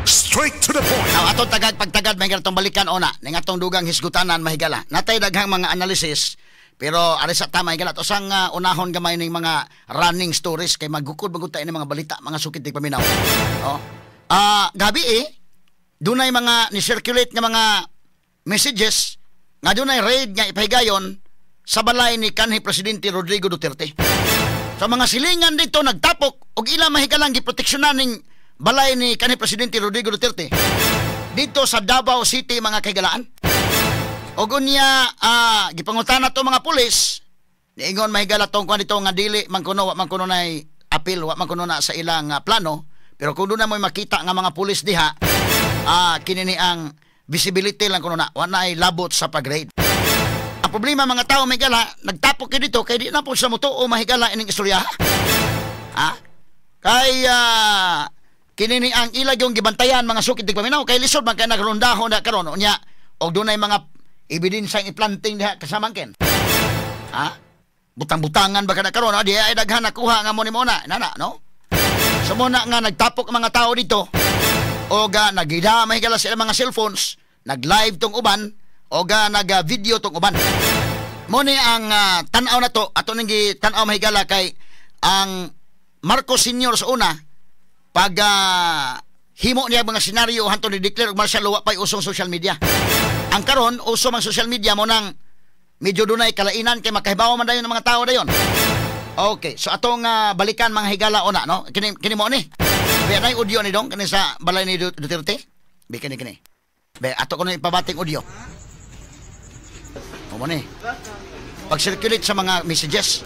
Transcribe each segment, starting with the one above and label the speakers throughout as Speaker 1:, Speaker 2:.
Speaker 1: Straight to the point.
Speaker 2: Now, atong tagag pagtagad mahigala atong balikan ona ning atong dugang hisgutanan mahigala. Natay daghang mga analysis pero ari sa ta mahigala to sang unahon gamay ning mga running stories kay magukod magud ta ini mga balita mga sukit di paminaw. Oh. Gabi eh dunay mga ni-circulate nga mga messages nga dunay raid nga ipahigayon sa balay ni kanhi Presidente Rodrigo Duterte. Sa mga silingan dito nagtapok og ila mahigalang giproteksyonan ning balay ni kanhi Presidente Rodrigo Duterte dito sa Davao City mga kahigalaan. Og unya gipangutana to mga pulis niingon mahigala tong kuan dito nga dili man kuno wa man kuno nay apil wa man kuno na sa ilang plano, pero kung doon na mo'y makita nga mga pulis diha kini ni ang visibility lang kuno na wa nay labot sa pag-raid. Ang problema mga tao mahigala nagtapok kay dito kay di na po sa mutuo mahigala ining istorya. Ha? Kay kini ni ang ilag yung gibantayan mga sukit di paminaw kay lisod man kay nagrondahon na karon unya og dunay mga ebidensya iplanting diha kasamangkin. Ha? Butang-butangan ba kada karon di ay daghan nakuha nga mo ni mona nana no? So muna nga nagtapok ang mga tao dito og nagida mahigala sila mga cellphones, nag-live tong uban og nag-video tong uban. Mo ni ang tan-aw na to ato ning gitan-aw mahigala kay ang Marcos Sr. sa una pag himo niya mga senaryo hanto ni declare og martial law pay usong social media. Ang karon uso mang social media mo nang medyo dunay kalainan kay makahibaw man dayon ang mga tao dayon. Okay, so atong balikan mga higala una no. Kini kini mo ni. Be nay audio ni dong kini sa balay ni Duterte. Be kini kini. Be ato ko na ipabating audio. Mo ni. Pag-circulate sa mga messages.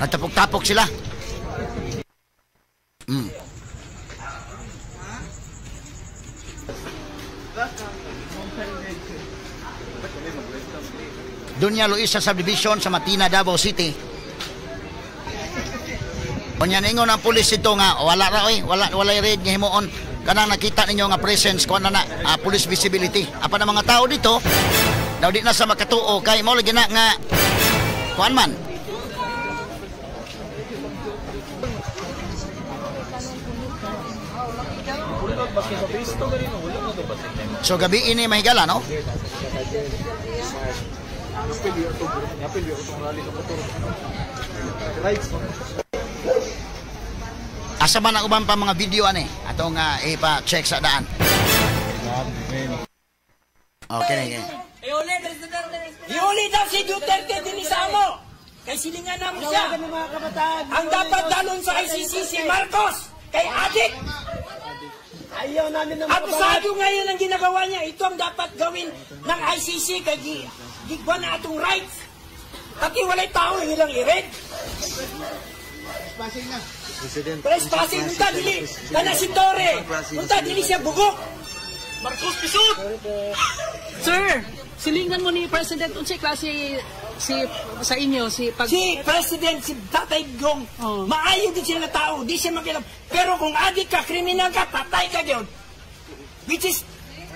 Speaker 2: Nagtapok-tapok sila. Doña Luisa Subdivision sa Matina, Davao City. Unya ningon ang pulis ito nga wala ra oy, wala walay raid nga himuon. Kanang nakita ninyo nga presence kuan na police visibility. Apan ang mga tao dito daw di na sa makatuo kay mao lagi na nga kuan man. So gabi ini mahigala no? Asa man ang uban pa mga video ani atong ipa-check sa daan. Okay na.
Speaker 3: Iuli daw si Duterte din sa amo. Kay silingan namo siya. Ang dapat dalon sa ICC si Marcos kay adik.
Speaker 4: Ayaw namin ng
Speaker 3: abusado ngayon ang ginagawa niya. Ito ang dapat gawin ng ICC kay gigwa na atong rights. Pati walay tao ilang i-raid.
Speaker 4: Passing na.
Speaker 3: Trespassing unta dili. Kana si Torre. Unta dili siya bugok.
Speaker 4: Marcos pisot.
Speaker 5: Sir, silingan mo ni President unsay klase si sa inyo si pag
Speaker 3: si President si Tatay Gong.
Speaker 5: Oh.
Speaker 3: Maayo din siya nga tao, di siya makialam. Pero kung adik ka, kriminal ka, patay ka gyud. Which is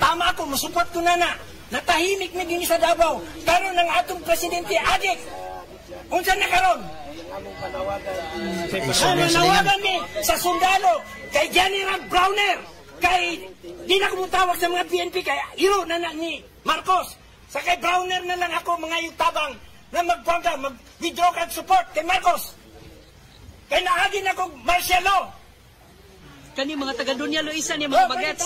Speaker 3: tama ako, musupport ko na na. Natahimik mi dinhi sa Davao. Karon ang atong presidente adik. Unsa na karon? Nanawagan mi sa sundalo kay General Browner, kay di na ko mutawag sa mga PNP kay iro na na ni Marcos. Sa kay Browner na lang ako mga yung tabang na magpangga, mag-withdraw kag support kay Marcos. Kay naagi na kong martial law.
Speaker 5: Kani mga taga Doña Luisa ni mga bagets.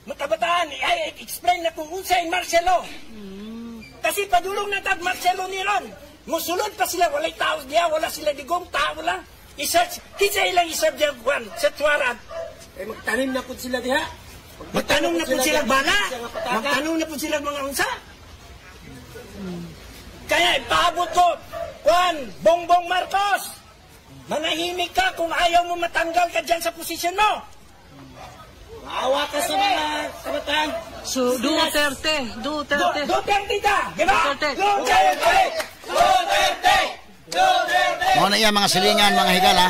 Speaker 3: Makabataan, ay explain na kung unsay martial law. Kasi padulong na tag martial law ni ron. Musulod pa sila, walay tao diya, wala sila digong, tao lang. I-search, kinsa ilang i-serve diya, Juan, sa tuwaran.
Speaker 4: Eh, magtanim na po sila diha.
Speaker 3: Magtanong na po sila bala. Magtanong na po sila mga unsa. Kaya ipaabot ko, Juan, Bongbong Marcos, manahimik ka kung ayaw mo matanggal ka dyan sa posisyon mo.
Speaker 4: Maawa ka sa mga kabataan.
Speaker 5: So, Duterte, Duterte.
Speaker 3: Duterte ta, di ba?
Speaker 5: Duterte.
Speaker 3: Duterte! Duterte! Duterte!
Speaker 2: Mao na iya mga silingan mga higala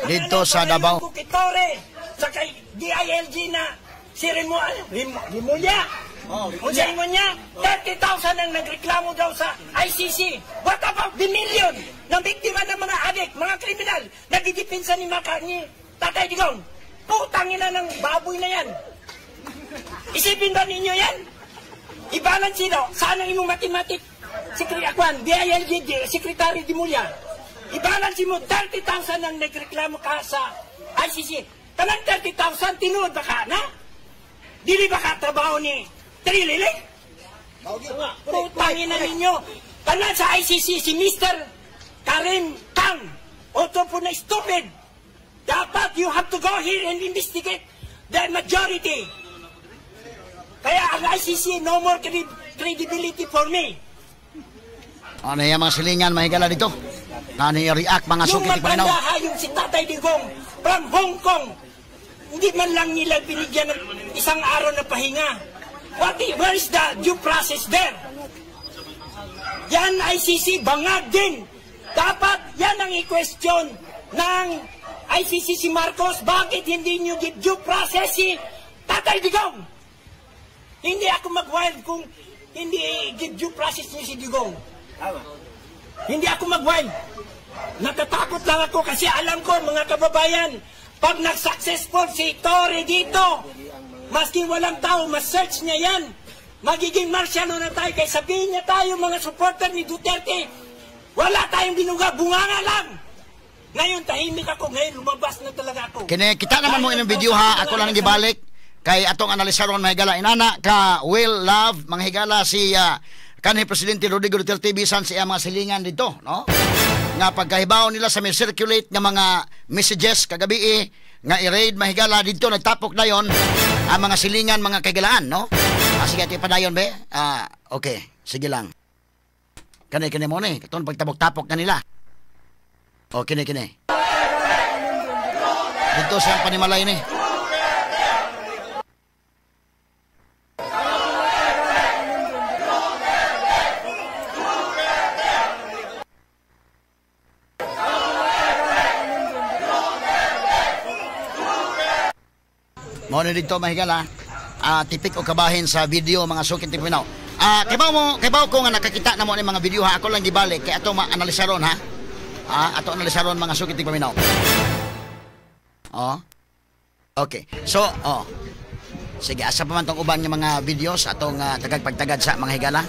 Speaker 2: dito sa Davao.
Speaker 3: Kay Torre, sa kay DILG na si Remulla. Unsa ingon niya? 30,000 ang nagreklamo daw sa ICC. What about the million na biktima ng mga adik, mga kriminal, nagdidipinsa ni Maka, ni Tatay Digong? Putang ina ng baboy na yan. Isipin ba ninyo yan? I-balance daw. Saan ang imong mathematic? Akwan, DILG, Secretary Dimulya. I-balance mo, 30,000 ang nagreklamo ka sa ICC. Kanang 30,000, tinuod ba ka na? Dili ba ka trabaho ni Trilili? Putangin na ninyo. Tanan sa ICC, si Mr. Karim Kang. Oto po na stupid. Dapat you have to go here and investigate the majority. Kaya ang ICC, no more credibility for me.
Speaker 2: Ano yung mga silingan, mahigala dito? Ano yung react mga
Speaker 3: Yung
Speaker 2: sukit paminaw?
Speaker 3: matanda, yung si Tatay Digong from Hong Kong, hindi man lang nila binigyan ng isang araw na pahinga. Where is the due process there? Yan ICC, bangag din. Dapat yan ang i-question ng ICC si Marcos. Bakit hindi nyo give due process si Tatay Digong? Hindi ako mag-wild kung hindi give due process niyo si Digong. Hindi ako mag-wild. Natatakot lang ako kasi alam ko, mga kababayan, pag nag-successful si Torre dito, maski walang tao, mas-search niya yan. Magiging martial law na tayo. Kaya sabihin niya tayo, mga supporter ni Duterte, wala tayong binuga, bunganga lang. Ngayon, tahimik ako. Ngayon, lumabas na talaga ako.
Speaker 2: Kini, kita naman mo inyong video ha. Ako lang ang gibalik. Kay atong analisaron mga higala. Inana ka will love mga higala si kanhi Presidente Rodrigo Duterte bisan sa iyang mga silingan dito, no? Nga pagkahibaw nila sa may circulate nga mga messages kagabi nga i-raid mahigala dito nagtapok na yon ang mga silingan mga kaigalaan, no? Sige, ati padayon be. Okay, sige lang. Kani kini mo ni, katon pagtabok-tapok na nila. O kini kini. Dito sa panimalay ni. Mo ni dito mahigala. Tipik o kabahin sa video mga sukin tipinaw. Kaybaw ko nga nakakita na mo ni mga video ha. Ako lang gibalik kay ato maanalisaron ha. Ato analisaron mga sukin tipaminaw. Oh. Okay. So, oh. Sige, asa pa man tong uban nga mga videos atong tagagpagtagad sa mga higala.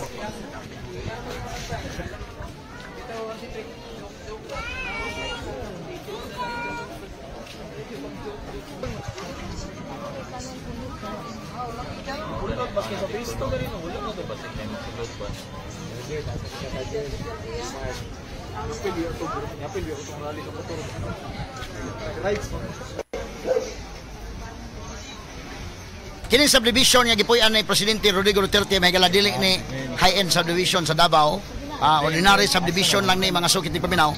Speaker 2: Kini subdivision nga gipuy-an ni Presidente Rodrigo Duterte may higala dili ni high-end subdivision sa Davao. Ordinary subdivision lang ni mga sukit ni paminaw.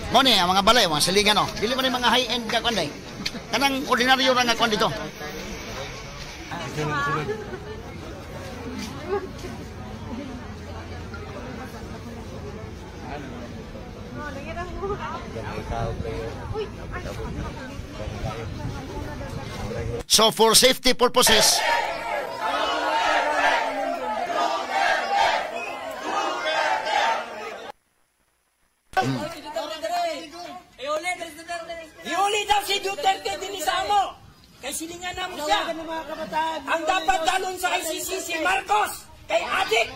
Speaker 2: Mo ni ang mga balay, mga silingan no. Dili man ni mga high-end nga kuan day. Kanang ordinaryo ra nga kuan dito. So for safety purposes,
Speaker 3: Iuli daw si Duterte din sa amo. Kay silingan na mo siya. Ang dapat dalon sa ICC si Marcos. Kay adik.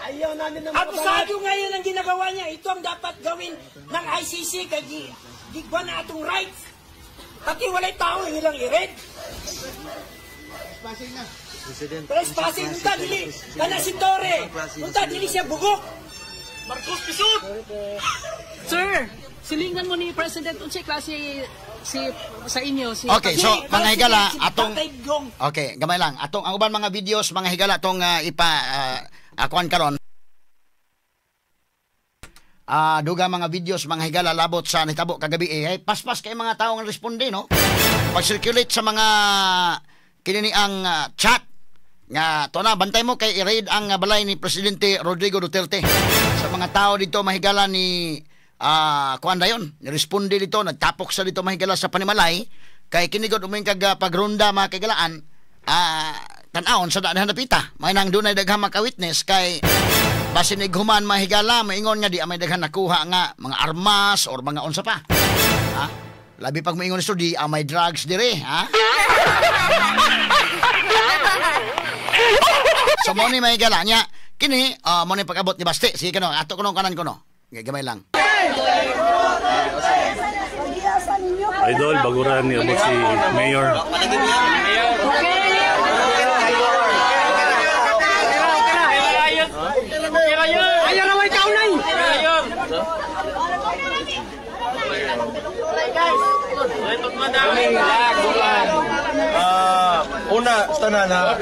Speaker 4: Ayaw namin ng
Speaker 3: Abusado ngayon ang ginagawa niya. Ito ang dapat gawin ng ICC kay gigwa na atong rights. Pati walay tao ilang i-raid. Trespassing. Unta dili. Kana si Torre. Unta dili siya bugok. Marcos pisot.
Speaker 5: Sir, silingan mo ni President unsay klase si sa inyo si
Speaker 2: Okay, so mga higala atong
Speaker 3: Digong.
Speaker 2: Okay, gamay lang. Atong ang uban mga videos mga higala atong ipa akuan karon. Duga mga videos mga higala labot sa nitabo kagabi eh. Paspas kay mga tawo nga responde no. Pag-circulate sa mga kini ang chat nga to na bantay mo kay i-raid ang balay ni Presidente Rodrigo Duterte. Sa mga tao dito mahigala ni kuan dayon, ni responde dito, nagtapok sa dito mahigala sa panimalay kay kini gud uming kag pagrunda mga kaigalaan. Tan-awon sa daan napita. May nang dunay daghang maka-witness kay basin ighuman, mahigala, maingon nga di may daghan nakuha nga mga armas or mga unsa pa. Ha? Labi pag maingon isto di may drugs dire, ha? So mo ni mahigala niya kini mo ni pag-abot ni Basti. Sige kano, ato kuno kanan kuno. Gamay lang.
Speaker 1: Idol, baguran ni abot si Mayor.
Speaker 6: Una, tanan ha.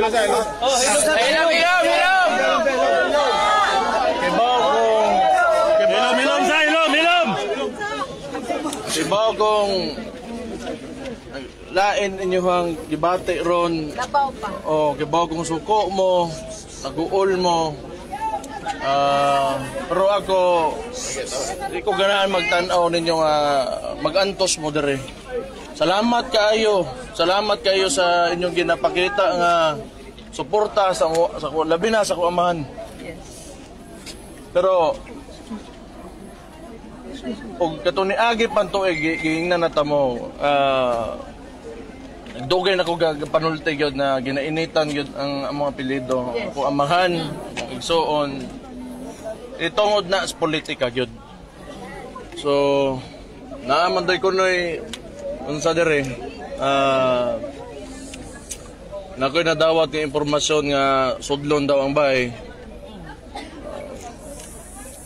Speaker 1: Ilom, ilom sa ilom, ilom.
Speaker 6: Kibaw kong lain inyong gibati ron. O, kibaw kong suko mo, naguol mo. Pero ako, di ko ganahan magtan-aw ninyo nga magantos mo dere. Salamat kaayo. Salamat kayo sa inyong ginapakita nga suporta sa labi na sa kuamahan. Pero og kato ni agi pan tuig giingnan na ta mo, dugay na ko panulti gyud na ginainitan gyud ang among apelyido. Yes. Ako amahan, akong igsuon. Itungod na sa politika gyud. So naa man doy kunoy unsa dere. Nakoy nadawat nga impormasyon nga sudlon daw ang bahay.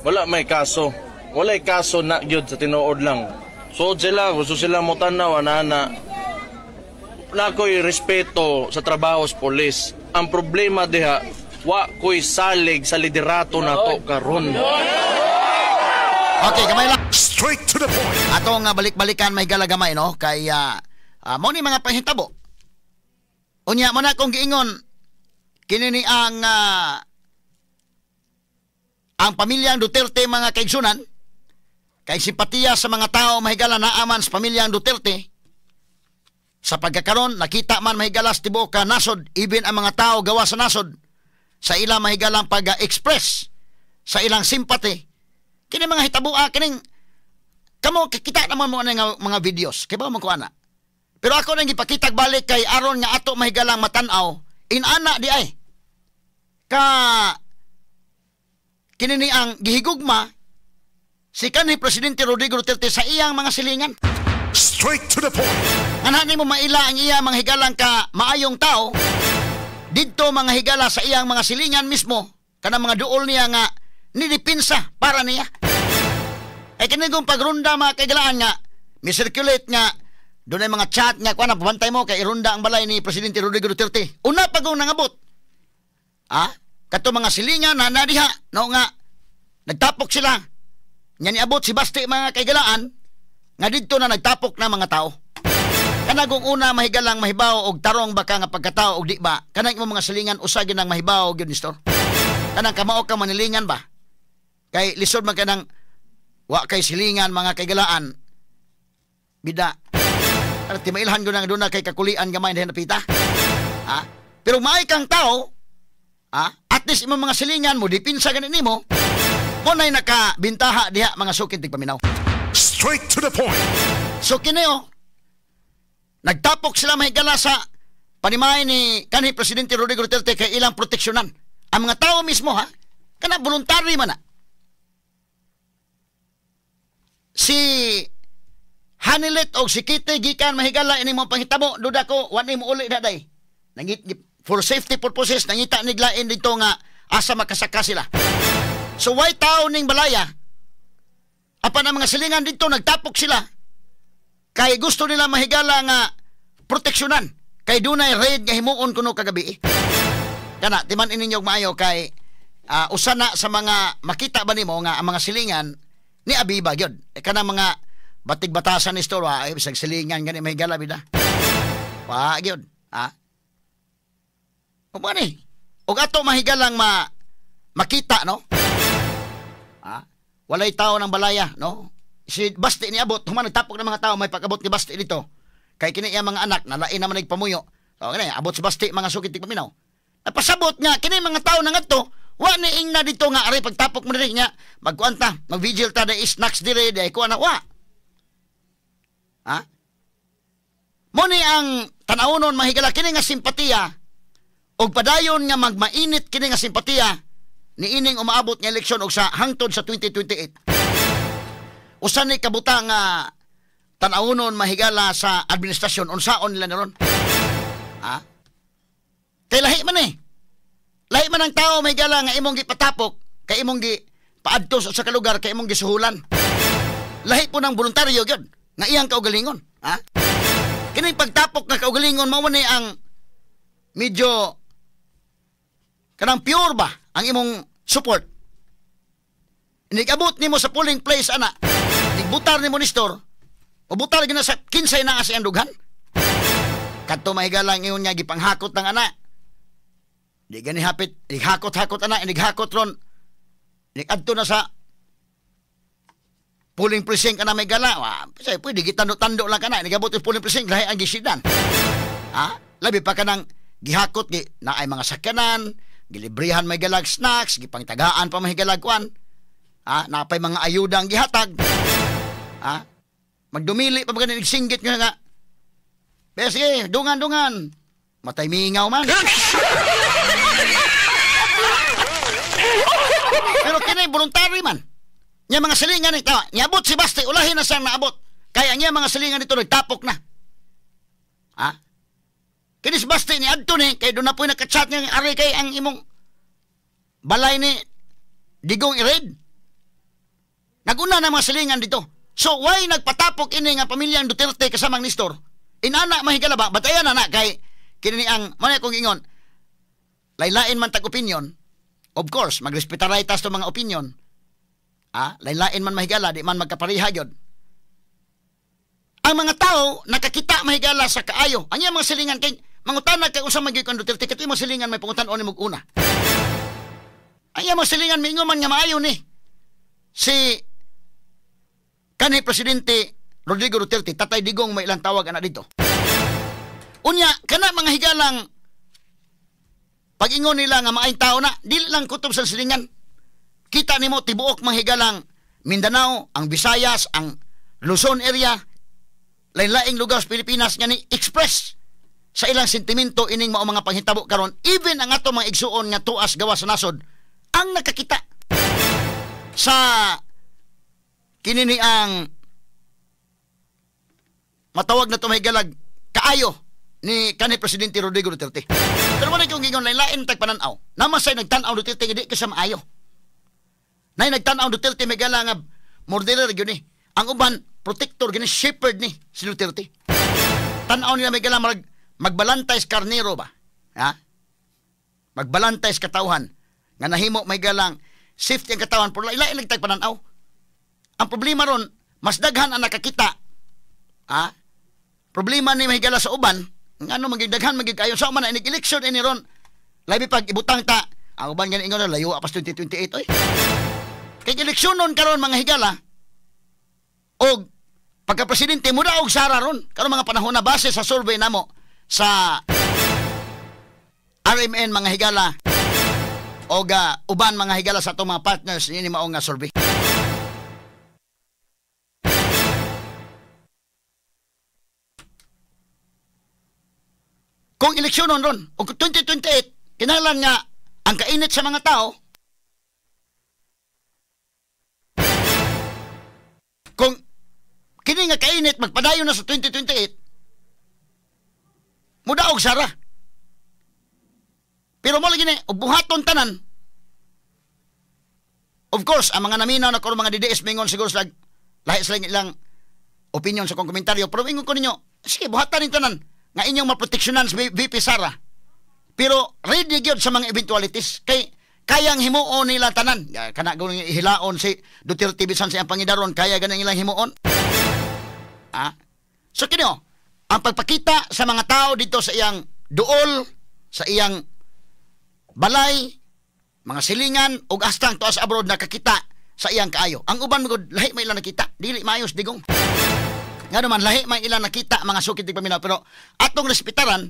Speaker 6: Wala may kaso. Walay kaso na gyud sa tinuod lang. Suod sila, gusto sila mo tan-aw ana. Nakoy respeto sa trabaho sa pulis. Ang problema diha, wa koy salig sa liderato nato karon.
Speaker 2: Okay, gamay lang.
Speaker 7: Straight to the point.
Speaker 2: Ato nga balik-balikan may galagamay no kay mo ni mga panghitabo. Unya mo na kung giingon kini ni ang pamilyang Duterte mga kaigsunan kay simpatiya sa mga tao mahigala naaman sa pamilyang Duterte. Sa pagkakaron nakita man mahigala sa tibuok ka nasod, even ang mga tao gawa sa nasod sa ilang mahigalang pag-express sa ilang simpati. Kini mga hitabua kining kamo kikita naman mo ani nga mga videos kay ba mo ko ana. Pero ako nang gipakitag balik kay aron nga ato mahigalang matan-aw inana di ay ka kini ni ang gihigugma si kanhi Presidente Rodrigo Duterte sa iyang mga silingan.
Speaker 7: Straight to the point.
Speaker 2: Anha nimo maila ang iya mga higalang ka maayong tao didto mga higala sa iyang mga silingan mismo kanang mga duol niya nga nidipinsa para niya. Ay kini kung pagrunda mga kaigalaan nga mi-circulate nga dunay mga chat nga kuan pabantay mo kay irunda ang balay ni Presidente Rodrigo Duterte. Una pa kung nangabot. Ah, kato mga silingan na nadiha no nga nagtapok sila. Nya niabot si Basti mga kaigalaan nga didto na nagtapok na mga tao. Kanang una mahigalang mahibaw og tarong baka nga pagkatao og di ba kanang imong mga silingan usa gyud ang mahibaw gyud ni store. Kanang kamao ka manilingan ba? Kay lisod man kanang wa kay silingan mga kaigalaan. Bida. Ano, timailhan ko nang doon na kay kakulian gamay na napita. Ha? Pero maay kang tao, ha? At least imong mga silingan mo, dipinsa ganit nimo, mo na'y nakabintaha diha mga sukin tigpaminaw.
Speaker 7: Straight to the point.
Speaker 2: So kini oh, nagtapok sila mahigala sa panimay ni kanhi Presidente Rodrigo Duterte kay ilang proteksyonan. Ang mga tao mismo ha, kana voluntary man na. Si Hanilet og si Kitty gikan mahigala ini mo panghitabo, duda ko wa ni mo uli daday. Nangit for safety purposes nangita niglain dito nga asa makasaka sila. So why tao ning balaya? Apan ang mga silingan dito nagtapok sila. Kay gusto nila mahigala nga proteksyonan. Kay dunay raid nga himuon kuno kagabi. Kana timan ininyo og maayo kay usa na sa mga makita ba nimo nga ang mga silingan ni Abiba gyud. E kana mga batig-batasan ni store ay bisag silingan gani mahigala bida. Wa gyud, ha? O ba ni? Og ato mahigalang makita no? Ha? Walay tao ng balaya, no? Si Basti niabot, human nagtapok ng mga tao may pag-abot ni Basti dito. Kay kini iya mga anak nalain naman nagpamuyo. So kini abot sa Basti mga sukit tigpaminaw. Napasabot nga kini mga tao na ngadto wa ni ingna dito nga ari pagtapok mo diri nga magkuan ta, mag-vigil ta dai snacks diri dai kuan na wa. Ha? Mo ni ang tan-awonon mahigala kini nga simpatiya og padayon nga magmainit kini nga simpatiya niining umaabot nga eleksyon og sa hangtod sa 2028. Usa ni kabuta nga tan-awonon mahigala sa administrasyon unsaon nila naron. Ha? Kay lahi man eh. Lahi man ang tao mahigala nga imong gipatapok, kay imong gipaadto sa usa ka lugar, kay imong gisuhulan. Lahi po ng voluntaryo gyud nga iyang kaugalingon, ha? Kining pagtapok nga kaugalingon mao ni ang medyo kanang pure ba ang imong support. Inigabot nimo sa polling place ana, nigbutar nimo ni store, ubutar gyud na sa kinsay naa sa iyang dughan. Kadto mahigala ingon nga gipanghakot ng ana. Di gani hapit, nighakot-hakot ana, nighakot ron. Nigadto na sa polling precinct ana may gala. Wa, say pwede gitando-tando lang kana, nigabot yung polling precinct lahi ang gisidan. Ha? Labi pa kanang gihakot gi naay mga sakyanan, gilibrihan may galag snacks, gipangtagaan pa may galag kuan. Ha? Napay mga ayudang gihatag. Ha? Magdumili pa ba nagsinggit nga nga. Be, sige, dungan-dungan. Matay mingaw man. Pero kini voluntary man. Nya mga silingan ni tawa, niabot si Basti, ulahin na siyang naabot. Kaya niya mga silingan dito nagtapok na. Ha? Kini si Basti ni adto ni kay doon na po'y nakachat niya ari kay ang imong balay ni Digong i-raid. Naguna na mga silingan dito. So why nagpatapok ini nga pamilyang Duterte kasamang Nestor? Inana mahigala ba? Batayan na na kay kini ang man akong ingon. Laylain man tag opinion. Of course, magrespetaray tas to mga opinion. Ah, laylain man mahigala, di man magkapareha gyud. Ang mga tao nakakita mahigala sa kaayo. Ang iyang mga silingan kay mangutana kay unsa man gyud kang Duterte kay imong silingan may pangutan-on nimo una. Ang iyang mga silingan miingon man nga maayo ni si kanhi presidente Rodrigo Duterte, Tatay Digong may ilang tawag ana dito. Unya kana mga higalang pag-ingon nila nga maayong tao na, dili lang kutob sa silingan. Kita nimo tibuok mga higalang Mindanao, ang Visayas, ang Luzon area, lain-laing lugar sa Pilipinas nga ni express sa ilang sentimento ining mao mga panghitabo karon. Even ang ato mga igsuon nga tuas gawa sa nasod ang nakakita sa kini ni ang matawag na tumahigalag kaayo ni kanhi presidente Rodrigo Duterte. Pero wala kong ingon lain-lain tag panan-aw. Namasay nagtan-aw Duterte nga di ka siya maayo. Nay nagtan-aw Duterte may gala nga murderer gyud ni. Ang uban protector gyud ni, shepherd ni si Duterte. Tan-aw nila may gala magbalantay sa karnero ba? Ha? Magbalantay sa katawhan nga nahimo may galang safety ang katawan pero lain-lain tag panan-aw. Ang problema ron mas daghan ang nakakita. Ha? Problema ni mahigala sa uban, ngano maging daghan maging kayo sa uban na inig election ini ron. Labi pag ibutang ta, ang uban gani ingon layo pa sa 2028 oy. Kay eleksyon nun karon mga higala og pagka presidente mo og Sara ron karon mga panahon na base sa survey namo sa RMN mga higala og uban mga higala sa atong mga partners niini mao nga survey. Kung eleksyon nun ron og 2028 kinahanglan nga ang kainit sa mga tao kung kini nga kainit magpadayon na sa 2028 mudaog Sara. Pero mo lagi ni og buhaton tanan. Of course, ang mga naminaw na karon mga DDS mingon siguro sila lahi sila ilang opinion sa kong komentaryo, pero ingon ko ninyo, sige buhatan ning tanan nga inyong maproteksyonan sa VP Sara. Pero ready gyud sa mga eventualities kay kayang himuon nila tanan. Kana gud hilaon si Duterte bisan sa iyang pangidaron, kaya ganing ilang himuon. Ah? So kini ang pagpakita sa mga tao dito sa iyang duol, sa iyang balay, mga silingan ug astang tuas abroad nakakita sa iyang kaayo. Ang uban magud lahi may ilang nakita, dili maayos Digong. Nga naman lahi may ilang nakita mga sukit paminaw, pero atong respetaran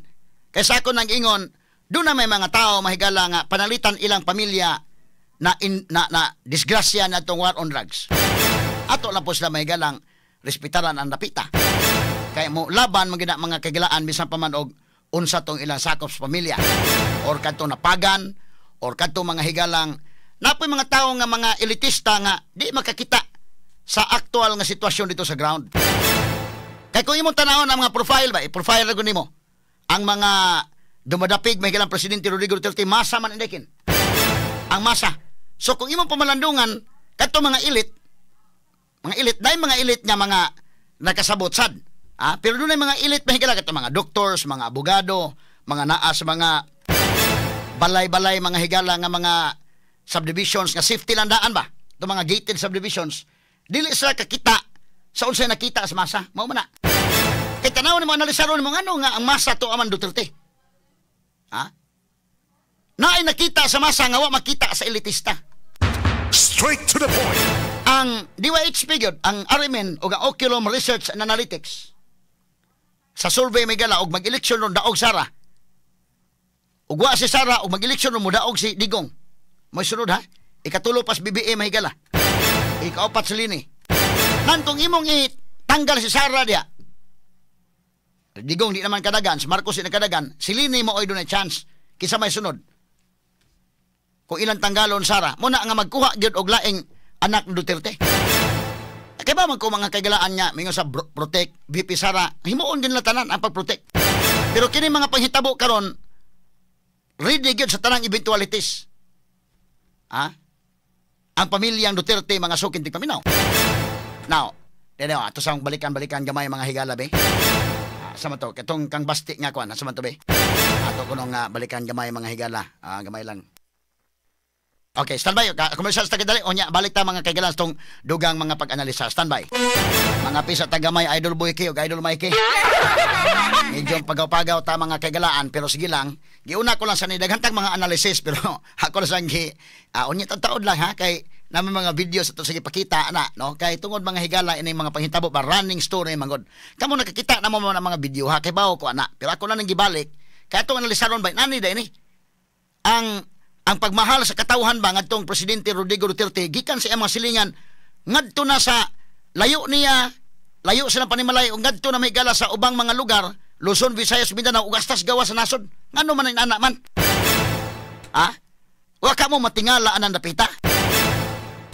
Speaker 2: Kaysa ako nang ingon, doon na may mga tao, mahigala, nga panalitan ilang pamilya na, in, na, na disgrasya na itong war on drugs. Ato lang po sila, mahigalang, respetaran ang dapita. Kaya mo laban man gina mga kagilaan bisan pa man og unsa tong ilang sakop sa pamilya or kadto napagan or kadto mga higalang napoy mga tao nga mga elitista nga di makakita sa aktual nga sitwasyon dito sa ground. Kay kung imong tanawon ang mga profile ba, i-profile ra gud nimo ang mga dumadapig, mahigalang, Presidente Rodrigo Duterte, masa man indekin. Ang masa. So kung imong pamalandungan kadto mga elite, dahil mga elite nga mga nakasabot sad. Ah, pero doon ay mga elite, mahigala, kadto mga doctors, mga abogado, mga naa sa mga balay-balay, mga higala, nga mga subdivisions nga safety lang daan ba? Ito mga gated subdivisions, dili sila kakita sa unsay nakita sa masa. Mao man na. Kay tanaw nimo, analisaron mo ngano nga ang masa to aman Duterte. Ha? Naay nakita sa masa nga wa makita sa elitista.
Speaker 7: Straight to the point.
Speaker 2: Ang DYHP gyud, ang RMN o ang Oculum Research and Analytics sa survey may gala og mag-eleksyon ron, daog Sara. Ug wa si Sara og mag-eleksyon ron, modaog si Digong. May sunod ha. Ikatulo pas BBM, mahigala. Ikaapat si Leni. Nan kung imong itanggal si Sara diya, Digong di naman kadagan, si Marcos di na kadagan, si Leni mo oy dunay chance kisa may sunod. Kung ilang tanggalon Sara, muna nga magkuha gyud og laing anak ng Duterte. Kaya ba man ko mga kagalaan nga mingon sa protect VP Sara, himuon din nila tanan ang pag-protect. Pero kini mga panghitabo karon, ready gyud sa tanang eventualities. Ha? Ang pamilyang Duterte, mga sukin tigpaminaw. Now, dene ato sa balikan-balikan gamay, mga higala be. Ah, sa man to katong kang Basti nga kuan, sa man to be. Ato kuno nga balikan gamay, mga higala. Ah, gamay lang. Okay, standby. Commercial sa dali. Onya, balik ta, mga kaigalan, sa tong dugang mga pag-analisa. Standby. Mga pisa tagamay, Idol Boy K o Idol Mikey. Medyo pagaw-pagaw ta, mga kaigalaan, pero sige lang. Giuna ko lang sa ni daghan tag mga analysis, pero ako lang sang gi unya taod lang ha, kay naman mga videos ato sige pakita na no, kay tungod, mga higala, ini mga panghitabo ba, running story man gud. Kamo nakakita na mo mga mga video ha, kay bawo ko ana, pero ako na nang gibalik kay atong analisaron ba nani day ni ang pagmahal sa katawhan ba ngadtong Presidente Rodrigo Duterte gikan sa iyang mga silingan ngadto na sa layo niya, layo sa panimalay ug ngadto na may gala sa ubang mga lugar, Luzon, Visayas, Mindanao ug astas gawa sa nasod. Ngano man ang ana man ha, wa ka mo matingala anang dapita.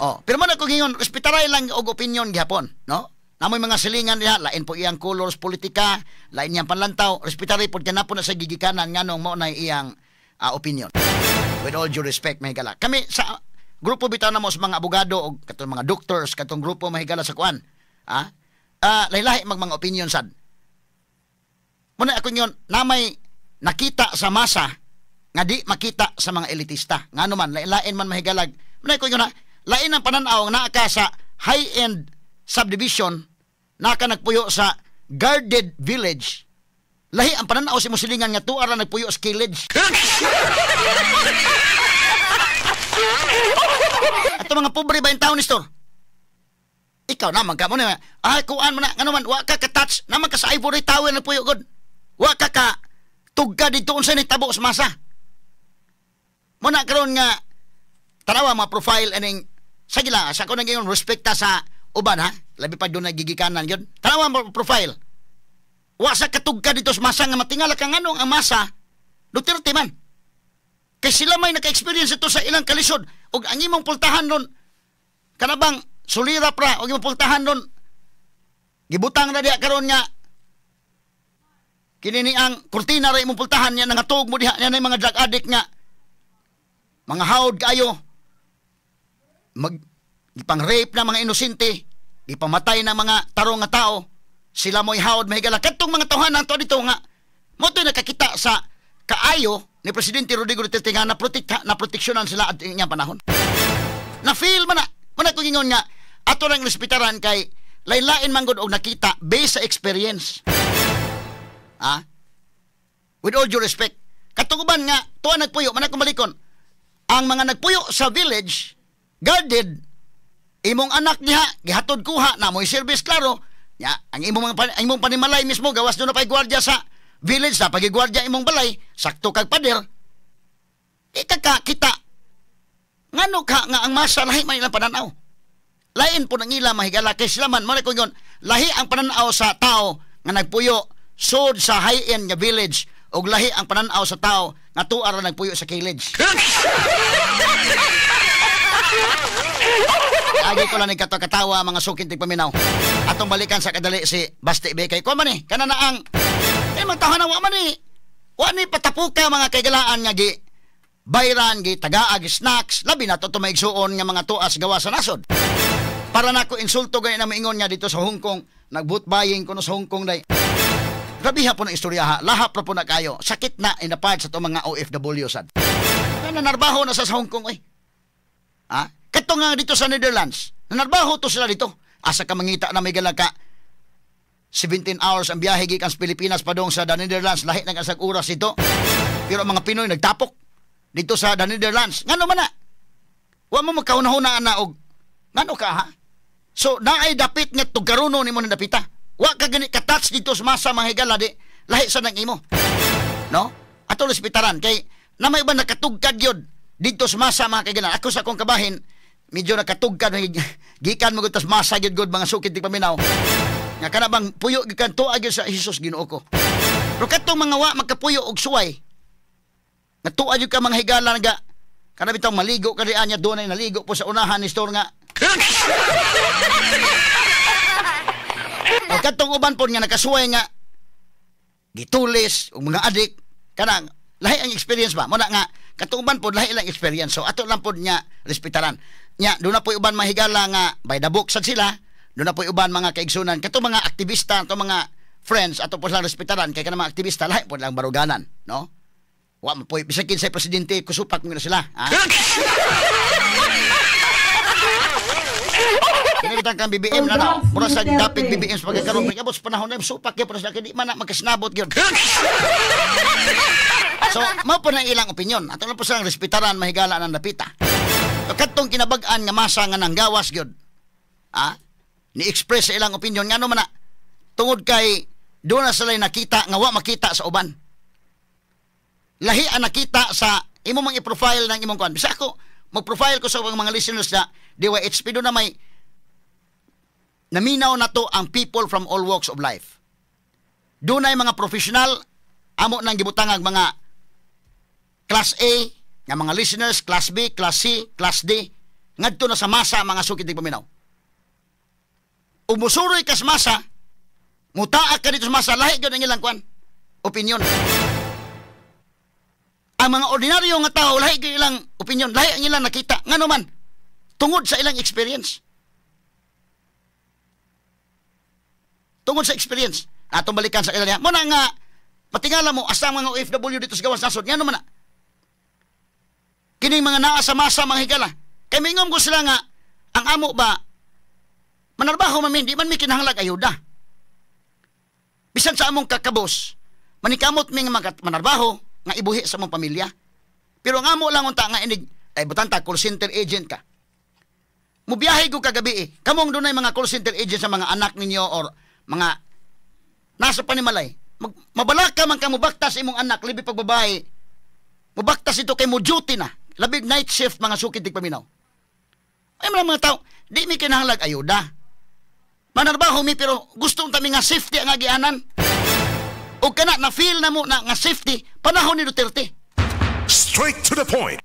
Speaker 2: Oh, pero man ako gingon, respetaray lang og opinion gihapon, no? Namoy mga silingan niya, lain po iyang colors politika, lain niyang panlantaw, respetaray pod kanapon na sa gigikanan nganong mao na iyang opinion. With all due respect, mahigala. Kami sa grupo bitaw na mo sa mga abogado o katong mga doctors, katong grupo, mahigala, sa kuan. Ah, lahi-lahi mag mga opinion sad. Muna ako ingon, na may nakita sa masa nga di makita sa mga elitista. Ngano man, lain-lain man, mahigalag. Muna ako ingon ha, lain ang pananaw nga naa ka sa high-end subdivision, naa ka nagpuyo sa guarded village. Lahi ang pananaw sa imong silingan nga tuara nagpuyo sa village. Ato mga pobre ba in town, Nestor? Ikaw naman ka mo na, ay kuan mo na, ngano man, wa ka ka-touch, naman ka sa ivory tower nagpuyo god. Wa ka ka tugka dito unsa ni tabo sa masa. Muna karon nga tanawa mga profile aning sige lang sa ako nang respekta sa uban ha, labi pa doon nagigikanan yun. Tanawa mga profile. Wa sa katugka dito sa masa nga matingala ka nganong ang masa Duterte man. Kay sila may naka-experience ito sa ilang kalisod ug ang imong pultahan ron kanabang sulira pra ug imong pultahan ron gibutang na diha karon nga kini ni ang kurtina ra imong pultahan niya, nangatog mo diha niya na mga drug addict nga mga hawd kaayo, mag ipang rape na mga inosente, ipamatay na mga tarong nga tao, sila mo'y hawd, mahigala. Kadtong mga tawhanan to dito nga mo to'y nakakita sa kaayo ni Presidente Rodrigo Duterte nga na proteksyonan sila at inyang panahon. Na feel man na man ako ingon nga ato lang respetaran kay lain-lain man gud og nakita based sa experience. Ha? With all due respect, katong uban nga tuwa nagpuyo man ako malikon. Ang mga nagpuyo sa village guarded, imong anak niya gihatod kuha na mo'y service klaro nya, ang imong mga ang imong panimalay mismo gawas doon na pay gwardiya sa village na pagigwardya imong balay, sakto kag pader. Di ka kita. Ngano ka nga ang masa lahi man ilang pananaw. Lain po nang ila mahigala kay sila man, mao ko ingon, lahi ang pananaw sa tao nga nagpuyo sud sa high-end nga village ug lahi ang pananaw sa tao nga tuara nagpuyo sa village. Lagi ko lang nagkatawa mga sukin tigpaminaw. Atong balikan sa kadali si Basti B. Kay kuha man eh, kana na ang eh magtahan na wa man eh. Wa ni patapuka mga kaigalaan nga gi bayran, gi tagaag snacks, labi na to tumaigsuon nga mga tuas gawa sa nasod. Para nako insulto gani na maingon nga dito sa Hong Kong, nag-vote buying kuno sa Hong Kong day. Grabiha po ng istorya ha, lahap ra po na kayo. Sakit na inapad sa itong mga OFW sad. Nanarbaho na sa Hong Kong oy. Ha? Kato nga dito sa Netherlands, nanarbaho to sila dito. Asa ka mangita na may galaka 17 hours ang biyahe gikan sa Pilipinas padung sa the Netherlands, lahi nang asag oras dito. Pero ang mga Pinoy nagtapok dito sa the Netherlands. Ngano man na? Wa mo magkahuna-hunaan na og ngano ka ha? So naay dapit nga tugaruno nimo nang dapita. Wa ka gani ka-touch dito sa masa mga higala di lahi sa nang imo. No? Ato respetaran kay na may uban nakatugkad gyud dito sa masa mga kaigalan. Ako sa akong kabahin medyo nakatugkad gikan mo gud tas masa gyud gud mga sukid tigpaminaw. Nga kana bang puyo gikan tuwa gyud sa Hesus Ginoo ko. Pero katong mga wa magkapuyo og suway. Nga tuwa gyud ka mga higala nga kana bitong maligo ka dian nya dunay naligo po sa unahan ni store nga. O katong uban po nga nakasuway nga gitulis o mga adik kanang lahi ang experience ba muna nga katong uban po lahi lang experience, so ato lang po niya respetaran nya. Doon na po uban mahigala nga by the book sad sila, doon na po uban mga kaigsunan katong mga aktivista, atong mga friends, ato po silang respetaran kay kanang mga aktivista lahi po lang baruganan, no? Wa mo po bisan kinsay presidente kusupak mo na sila, ha? Kinabitang kang BBM na na. Mura sa dapit BBM sa pagkakaroon. Pagkabot sa panahon na supak yun. Pero sila di man na magkasnabot yun. So, mao po na ilang opinion. Ato lang po silang respetaran, mahigala ng napita. Katong kinabag-an nga masa nga nanggawas yun. Ha? Ni-express sa ilang opinion. Nga naman na, tungod kay doon na sila nakita nga wa makita sa uban. Lahi ang nakita sa imong mga i-profile ng imong kuan. Bisa ako, mag-profile ko sa mga listeners na DYHP, doon na may naminaw na to ang people from all walks of life. Doon ay mga professional, amo nang gibutang ang mga class A, nga mga listeners, class B, class C, class D, ngadto na sa masa mga sukit di paminaw. Umusuroy ka sa masa, mutaak ka dito sa masa, lahi gyud ang ilang kuan, opinion. Ang mga ordinaryo nga tao, lahi gyud ilang opinion, lahi ang ilang nakita, ngano man, tungod sa ilang experience. Tungod sa experience. Atong balikan sa kanila. Muna nga, patingala mo, asa mga OFW dito sa gawas nasod. Nga naman na. Kining mga naa sa masa, mga higala. Kay mingom ko sila nga, ang amo ba, manarbaho man, di man mi kinahanglag ayuda. Bisan sa among kakabos, manikamot mi nga manarbaho, nga ibuhi sa among pamilya. Pero ang amo lang unta nga inig, ay butanta, call center agent ka. Mubiyahe ko kagabi eh. Kamong dunay mga call center agent sa mga anak ninyo or mga nasa panimalay. Mabalaka man ka mubaktas imong anak, libi pag babae. Mubaktas ito kay mo duty na. Labig night shift mga sukid tigpaminaw. Ay mga tao, di mi kinahanglag ayuda. Manarbaho mi pero gusto unta mi nga safety ang agianan. O kana na feel na mo na nga safety panahon ni Duterte.
Speaker 7: Straight to the point.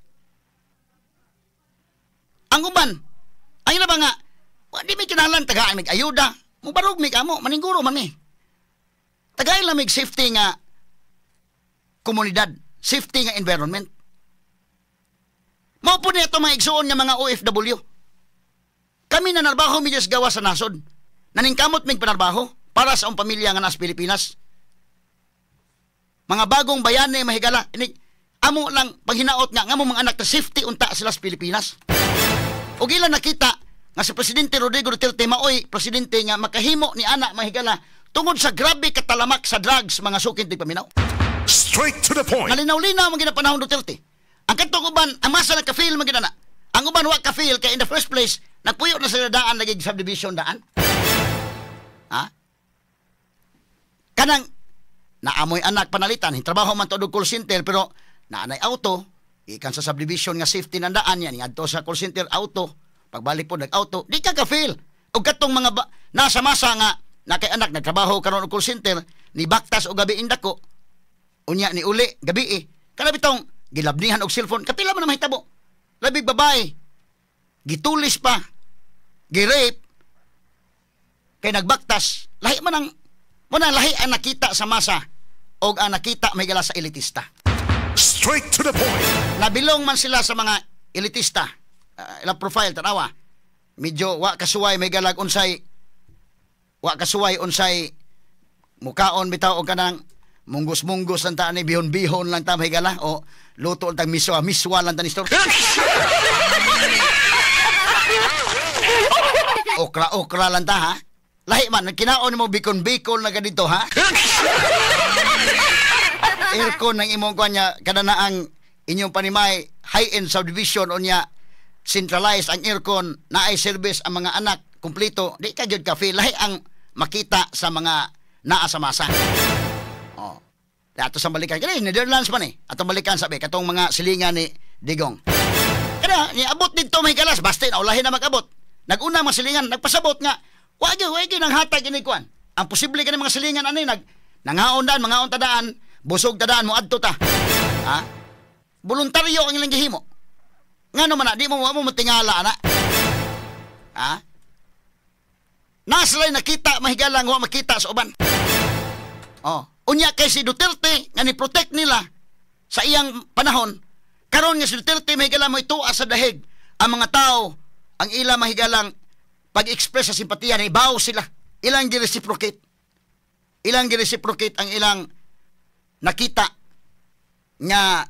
Speaker 2: Ang uban, ang ina ba nga, di mi kinahanglan tagaan mig ayuda. Mubarog mi kamo, maninguro man mi. Tagay lang mig safety nga komunidad, safety nga environment. Mao po niya ito mga igsuon nga mga OFW. Kami na narbaho mi gawa sa nasod. Naningkamot mig panarbaho para sa among pamilya nga nasa Pilipinas. Mga bagong bayani mahigala, amo lang paghinaot nga ngamo mga anak na safety unta sila sa Pilipinas. Ug ilan nakita nga si Presidente Rodrigo Duterte maoy presidente nga makahimo ni anak mahigala tungod sa grabe katalamak sa drugs mga sukin tigpaminaw.
Speaker 7: Straight to the point.
Speaker 2: Nalinaw-linaw man ginapanahon Duterte. Ang katong uban ang masa nagka-fail man ginana. Ang uban wa ka-fail kay in the first place nagpuyo na sila daan lagi subdivision daan. Ha? Kanang Naamoy anak panalitan, trabaho man to og call center pero naanay auto, ikan sa subdivision nga safety nandaan yan, ngadto sa call center auto, pagbalik po nag-auto, di ka ka-feel. Og katong mga nasa masa nga na kay anak nagtrabaho karon og call center, ni baktas og gabi indako, unya ni uli gabi eh. Kana bitong gilabnihan og cellphone, kapila man na mahitabo. Labig babae, gitulis pa, gi-rape, kay nagbaktas, lahi man ang muna lahi ang nakita sa masa og ang nakita may gala sa elitista.
Speaker 7: Straight to the point.
Speaker 2: Nabilong man sila sa mga elitista. Ilang profile tanawa. Medyo wa kasuway may galag unsay wa kasuway unsay mukaon bitaw og kanang munggos-munggos lang ta ani bihon-bihon lang ta may gala o luto lang tag miswa, miswa lang ta ni store. Okra-okra lang ta ha. Lahi man kinaon mo bikon-bikon na ka dito ha. Aircon ng imong kuan niya kada na ang inyong panimay high-end subdivision unya centralized ang aircon naay service ang mga anak kumpleto di ka gyud ka feel lahi ang makita sa mga naa sa masa. Oh. Ato sa balikan kini Netherlands man eh. Atong balikan sabi katong mga silingan ni Digong. Kada niabot didto may galas basta na ulahin na mag-abot. Naguna mga silingan nagpasabot nga wa gyud nang hatag ini kuan. Ang posible kani mga silingan ani nag nangaon daan mangaon tadaan busog tadaan mo adto ta. Ha? Voluntaryo ang ilang gihimo. Ngano man na di mo mo tingala ana. Ha? Naslay nakita mahigalang wa makita sa uban. Oh, unya kay si Duterte nga ni protect nila sa iyang panahon. Karon nga si Duterte mahigala mo ituas sa dahig ang mga tao ang ila mahigalang pag-express sa simpatiya ni baw sila. Ilang gi-reciprocate. Ilang gi-reciprocate ang ilang nakita nga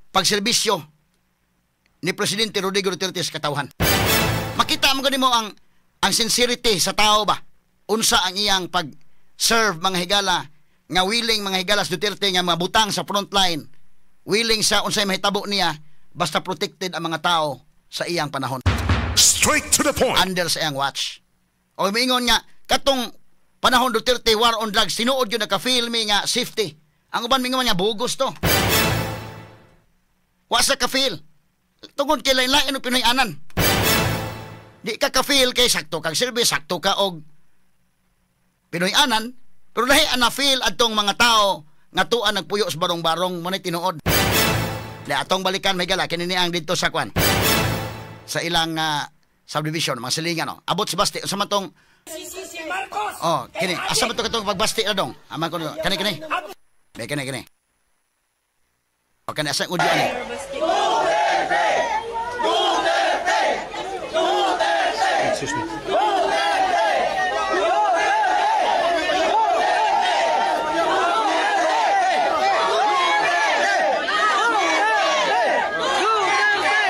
Speaker 2: pagserbisyo ni Presidente Rodrigo Duterte sa katawhan. Makita mo gani mo ang sincerity sa tao ba? Unsa ang iyang pag-serve mga higala nga willing mga higala sa Duterte nga mabutang sa frontline, willing sa unsay mahitabo niya basta protected ang mga tao sa iyang panahon.
Speaker 7: Straight to the point.
Speaker 2: Under sa iyang watch. O miingon nga katong panahon Duterte war on drugs tinuod gyud naka-feel mi nga safety. Ang uban mingon nga bugos to. Wa sa ka-feel. Tungod kay lain-lain og Pinoy-anan. Di ka ka-feel kay sakto kag service, sakto ka og Pinoy-anan, pero lahi ang na-feel adtong mga tao nga tuan nagpuyo sa barong-barong mo na tinuod. Di atong balikan may gala kini ni ang didto sa kwan. Sa ilang subdivision, mga silingan no. Abot sa Basti unsa man tong
Speaker 3: si Marcos.
Speaker 2: Oh, kini asa man to katong pagbasti na dong? Aman ko kani kini. Be kini kini. O kani asa audio ani?
Speaker 6: Duterte! Duterte! Duterte!
Speaker 1: Excuse me.
Speaker 6: Duterte! Duterte! Duterte!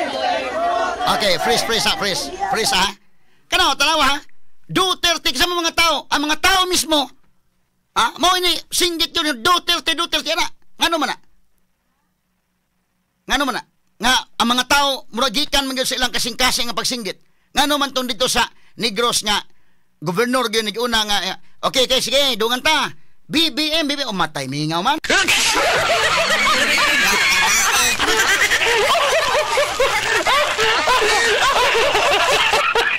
Speaker 2: Okay, freeze, freeze ha, freeze. Freeze ha. Kano, tanawa ha. Duterte kasama mga tao, ang mga tao mismo. Ha, mo ini singgit yun Duterte, Duterte ana. Ngano man na? Ngano man na? Nga ang mga tao murag gikan man gyud sa ilang kasing-kasing nga pagsinggit. Ngano man tong dito sa Negros nga gobernador gyud nag-una nga okay, okay sige, dungan ta. BBM, BBM, oh, matay mingaw man.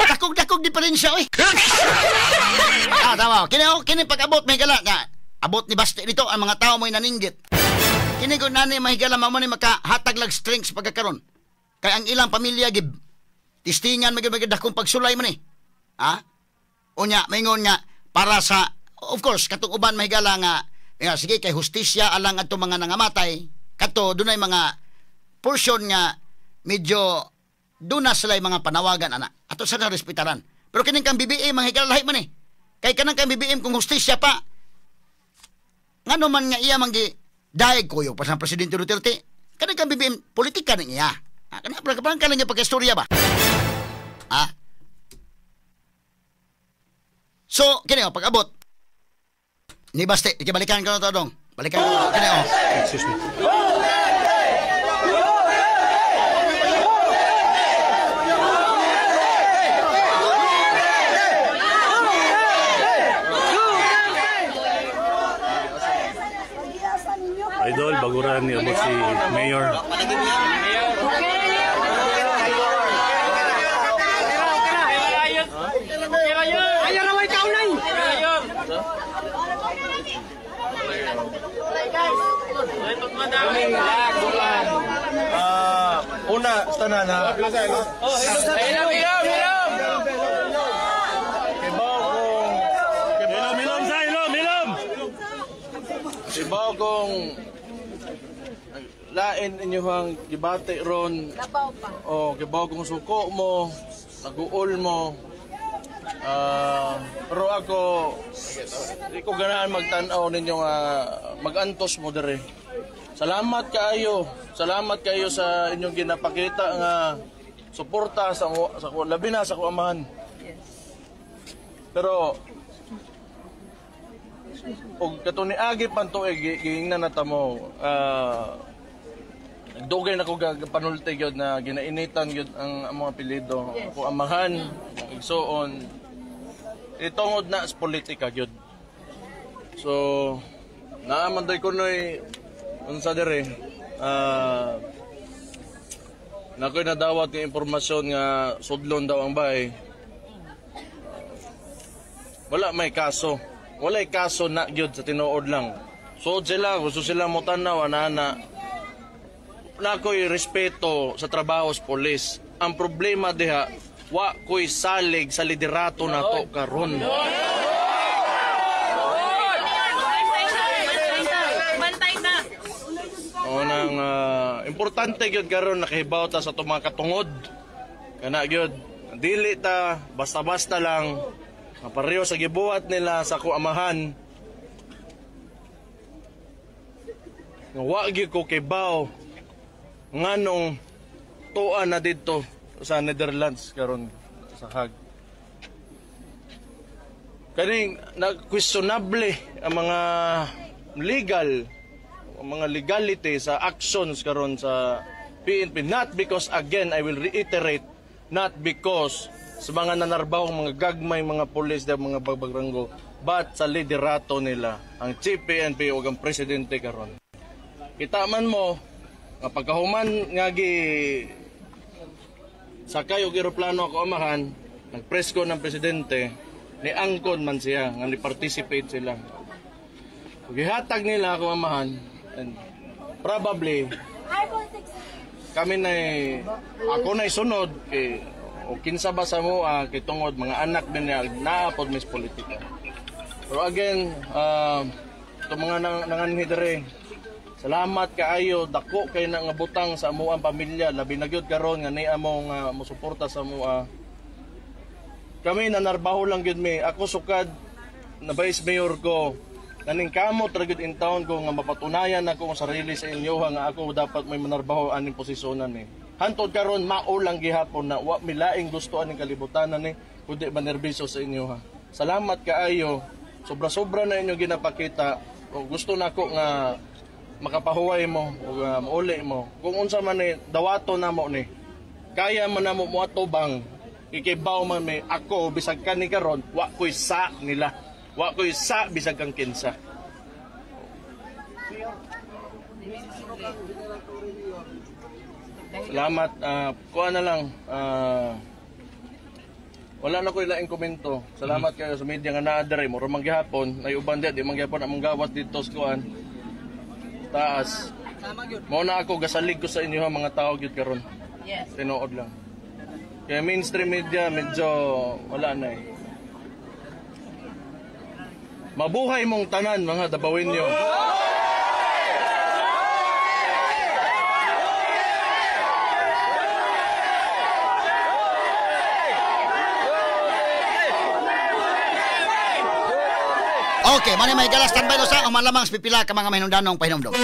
Speaker 2: Dakog-dakog diferensya oy. Ah, tama. Kini oh, kini pag-abot may gala nga. Abot ni Basti dito ang mga tao mo'y naninggit. Kini ko nani mahigala mamo ni makahatag lag strength pagkakaron. Kay ang ilang pamilya gib tistingan magyud dakong pagsulay man eh. Ha? Unya maingon nga para sa of course katong uban mahigala nga nga sige kay hustisya alang adto mga nangamatay kadto dunay mga portion nga medyo doon na sila mga panawagan ana. Ato sa respetaran. Pero kining kang BBM mahigala lahi man eh. Kay kanang kang BBM kung hustisya pa ngano man nga iya manggi daig kuyo pa sa Presidente Duterte. Kanang kang BBM politika ning iya. Ah, kana parang ka lang niya pagka-istorya ba? Ah. So kini oh, pag-abot ni Baste, ikibalikan ko na to dong. Balikan ko na kini oh.
Speaker 1: Excuse me.
Speaker 8: na na.
Speaker 6: Hilom, hilom, hilom! Kibaw kong
Speaker 1: Hilom, hilom sa, hilom, hilom!
Speaker 6: Kibaw kong lain inyuhang gibati ron.
Speaker 9: Labaw pa.
Speaker 6: Oh, kibaw kong suko mo, naguol mo. Pero ako di ko ganahan magtan-aw ninyo nga magantos mo diri. Salamat kaayo. Salamat kaayo sa inyong ginapakita nga suporta sa sa labi na sa akong amahan. Pero og kato ni agi pan tuig giingnan na ta mo, dugay na ko panulti gyud na ginainitan gyud ang among apelyido. Ako amahan, akong igsuon. Itungod na sa politika gyud. So naa man day kunoy unsa diri, nakoy nadawat nga impormasyon nga sudlon daw ang bahay. Wala may kaso. Walay kaso na gyud sa tinuod lang. Suod sila, gusto sila mo tan-aw ana. Nakoy respeto sa trabaho sa pulis. Ang problema diha, wa ko'y salig sa liderato nato karon.
Speaker 9: Bantay na.
Speaker 6: O nang importante gyud karon nakahibaw ta sa atong mga katungod. Kana gyud, dili ta basta-basta lang nga pareho sa gibuhat nila sa akong amahan. Nga wa gyud ko kibaw nganong tuwa na didto sa Netherlands karon sa Hague. Kaning nag-questionable ang mga legal, ang mga legality sa actions karon sa PNP, not because, again I will reiterate, not because sa mga nanarbahong mga gagmay mga pulis da mga bagbagrango, but sa liderato nila, ang Chief PNP o ang presidente karon. Kita man mo nga pagkahuman nga gi sakay og eroplano ako amahan, nagpresko ng presidente, ni angkon man siya nga ni participate sila. Gihatag nila ako amahan, and probably kami na ako na sunod kay o kinsa ba sa mo, kay tungod mga anak din niya naapod mis politika. Pero again, itong mga nanganhi diri, salamat kaayo, dako kay na nga butang sa amuang pamilya, labi na gyud karon nga niya mo nga mosuporta sa amoa. Kami nanarbaho lang gyud mi. Ako sukad na vice mayor ko, naning kamot ra gyud in town ko nga mapatunayan ako ang sarili sa inyo nga ako dapat may manarbaho aning posisyonan ni. Hantod karon mao lang gihapon na wa milaing gusto aning kalibutanan ni kundi manerbiso sa inyo ha. Salamat kaayo. Sobra-sobra na inyong ginapakita. O gusto nako nga makapahuway mo o mauli mo. Kung unsa man ni dawato namo ni. Kaya man namo moatubang ikibaw man mi ako bisag kani karon wa koy sa nila. Wa koy sa bisag kang kinsa. Salamat. Kuha na lang. Wala na ko ilaing komento. Salamat kayo sa media nga naa diri. Mura man gihapon, nay uban di man gihapon among gawas dito sa kuan. Taas. Mao na ako gasalig ko sa inyo ha, mga tao gyud karon.
Speaker 9: Yes.
Speaker 6: Tinuod lang. Kaya mainstream media medyo wala na eh. Mabuhay mong tanan mga Dabawenyo.
Speaker 2: Okay, mani may galas standby sa ang malamang sa pipila ka mga mahinungdanong pahinumdom.